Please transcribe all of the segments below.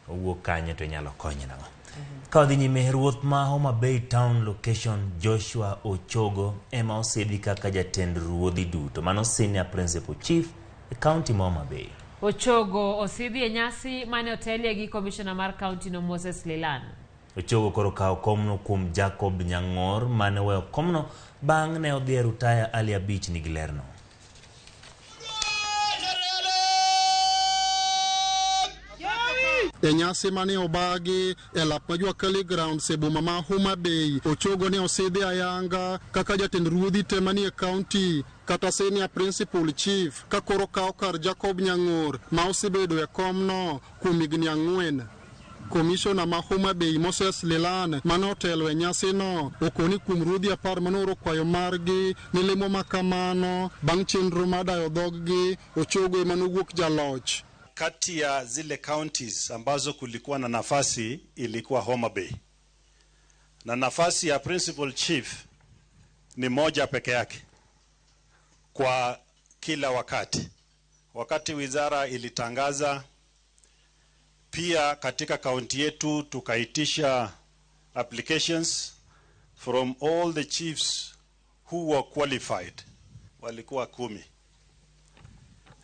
Owuok kanyo to inyalo konye nang'o? Ka wadhi nyime, ruoth ma Homa Bay Town Location Joshua Ochogo ema osidhi kaka jatend ruodhi duto, mano Senior Principal Chief e kaunti ma Homa Bay. Ochogo osidhi e nyasi mane otelie gi komishona mar kaunti no Moses Lilan. Ochogo koro kawo komno kuom Jacob Nyang'or mane oweyo komno bang' ne odhi e rutaya Ali Abich nigi lerno. E nyasi mane obagi e lap ma Jua Kali Grounds e boma ma Homa Bay, Ochogo ne osidhi ayanga kaka jatend ruodhi te manie kaunti kata Senior Principal Chief ka koro kawo kar Jacob Nyang'or ma osebedo e komno kuom higni 4. Komishona ma Homa Bay Moses Lilan mane otelo e nyasino okoni kuom ruodhi 10 mane ooro kwayo margi ne lemo ma kamano bang' chenro mar dayo dhoggi, Ochogo ema nowuok jaloch. Kati ya zile counties ambazo kulikuwa na nafasi ilikuwa Homa Bay, na nafasi ya principal chief ni moja peke yake kwa kila wakati. Wakati wizara ilitangaza, pia katika kaunti yetu tukaitisha applications from all the chiefs who were qualified, walikuwa 10.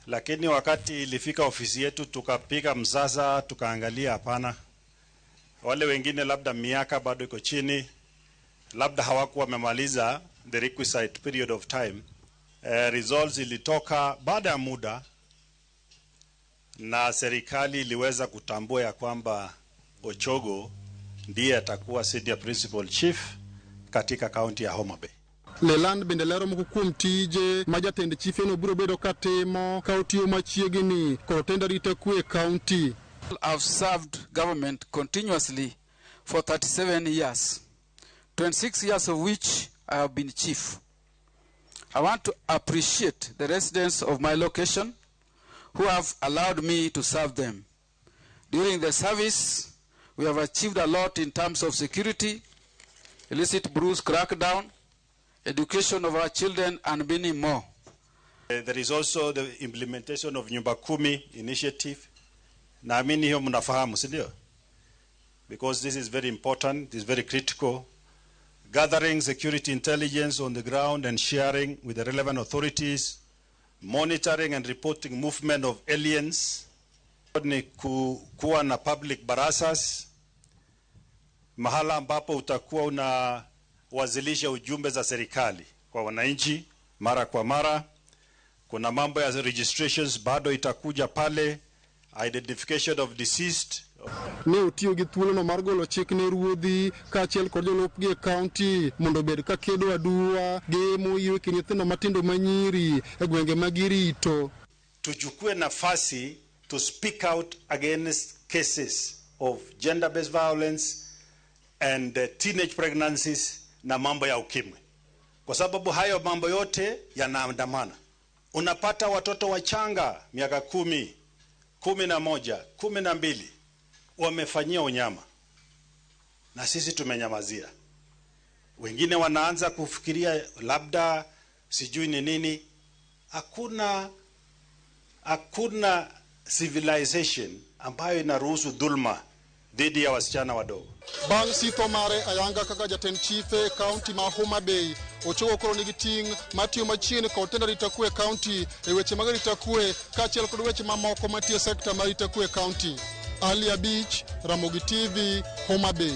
Lakini wakati ilifika ofisi yetu tukapiga msasa, tukaangalia, hapana, wale wengine labda miaka bado iko chini, labda hawakuwa wamemaliza the requisite period of time. Results ilitoka baada ya muda na serikali iliweza kutambua ya kwamba Ochogo ndiye atakuwa senior principal chief katika kaunti ya Homa Bay. Leland bende lero moko kuom tije ma jatend chife no biro bedo katimo ka otiyo machiegni kod otend arita kwe e kaunti. I've served government continuously for 37 years, 26 years of which I have been chief. I want to appreciate the residents of my location who have allowed me to serve them. During the service, we have achieved a lot in terms of security, illicit brews crackdown, education of our children, and many more. There is also the implementation of Nyumba Kumi initiative. Naamini hiyo mnafahamu, si ndio? Because this is very important, it is very critical. Gathering security intelligence on the ground and sharing with the relevant authorities, monitoring and reporting movement of aliens, ni kuwa na public barazas, mahala ambapo utakuwa unawasilisha ujumbe za serikali kwa wananchi mara kwa mara. Kuna mambo ya registrations bado itakuja pale, identification of deceased. Ne otiyo gi thuolono mar golo chik ne ruodhi kaachiel kod jolupgi e kaunti mondo obed ka kedo aduwa gi moyie kind nyithindo matindo manyiri e gwenge ma girito. Tuchukue nafasi to speak out against cases of gender-based violence and teenage pregnancies na mambo ya ukimwi, kwa sababu hayo mambo yote yanaandamana. Unapata watoto wachanga miaka 10, 11, 12 wamefanyia unyama na sisi tumenyamazia. Wengine wanaanza kufikiria labda sijui ni nini. Hakuna civilization ambayo inaruhusu dhulma dhidi ya wasichana wadogo. Bang' sitho mare ayanga kaka jatend chife e kaunti ma Homa Bay, Ochogo koro nigi ting' matiyo machiegni kod tend arita kwe e kaunti e weche mag arita kwe kaachiel kod weche mamoko matiyo e sekta mar arita kwe e kaunti. Ali Abich, Ramogi TV, Homa Bay.